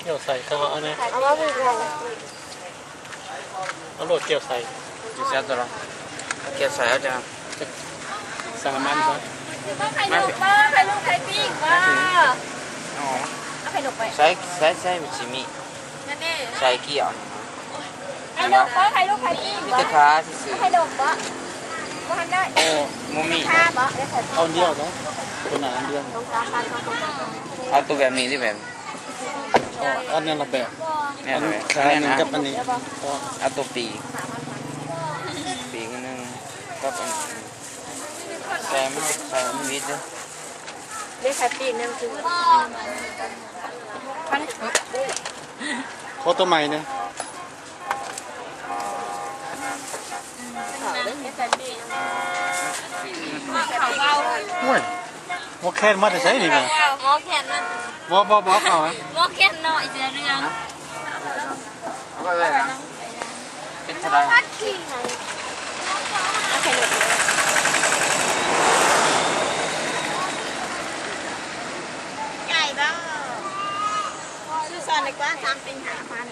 ກ່ຽວໃສ່ເຂົາເອົາແນ່ ເອົາມາເບິ່ງກ່ອນ ເອົາໂລດກ່ຽວໃສ່ ຢູ່ໃສຕົວລະ ກ່ຽວໃສ່ເອົາຈັ່ງ ໃສ່ນ້ຳມັນຊະ ເອົາໄຂ່ລູກບໍ່ ໄຂ່ລູກໄຂ່ປີ້ງບໍ່ ອໍ ເອົາໄຂ່ລູກໄປ ໃສ່ ໃສ່ ໃສ່ ມັນຊິມີ ນັ້ນເດ້ ໃສ່ກ່ຽວ ໄຂ່ລູກບໍ່ ໄຂ່ລູກໄຂ່ປີ້ງບໍ່ ມີແຕ່ຂາຊື່ໆ ໄຂ່ລູກບໍ່ ບໍ່ທັນໄດ້ ໂອ້ ບໍ່ມີ ຂາບໍ່ ເອົາອັນດຽວເນາະ ຕົວໜ້າອັນດຽວ ເອົາຕົວແບບນີ້ຕິແບບ ອໍ ອັນນັ້ນລະແບບ ແມ່ນແບບ ອັນ ຂາໜຶ່ງກັບອັນນີ້ ເອົາຕົວປີກ ປີກອັນໜຶ່ງກັບອັນນີ້ ໃສ່ມາ ໃສ່ມັນວິດເດີ ເດ້ໃສ່ປີກໜຶ່ງຄື ຂໍຕົວໃໝ່ແນ່ ໂອ້ຍ ໝໍແຄນມາແຕ່ໃສນີ້ນະ ໝໍແຄນນັ້ນ ບໍ່ ບໍ່ ບໍ່ເອົາເຂົ້ານະ ໝໍແຄນນ້ອຍເສືອເຫຼືອງ ເອົາໄວ້ໄວ້ນະ ເປັນເທົ່າໃດ ໃຫຍ່ບໍ່ ຊື້ຊ້ອນດີກວ່າ ສາມສີ່ຫ້າພັນ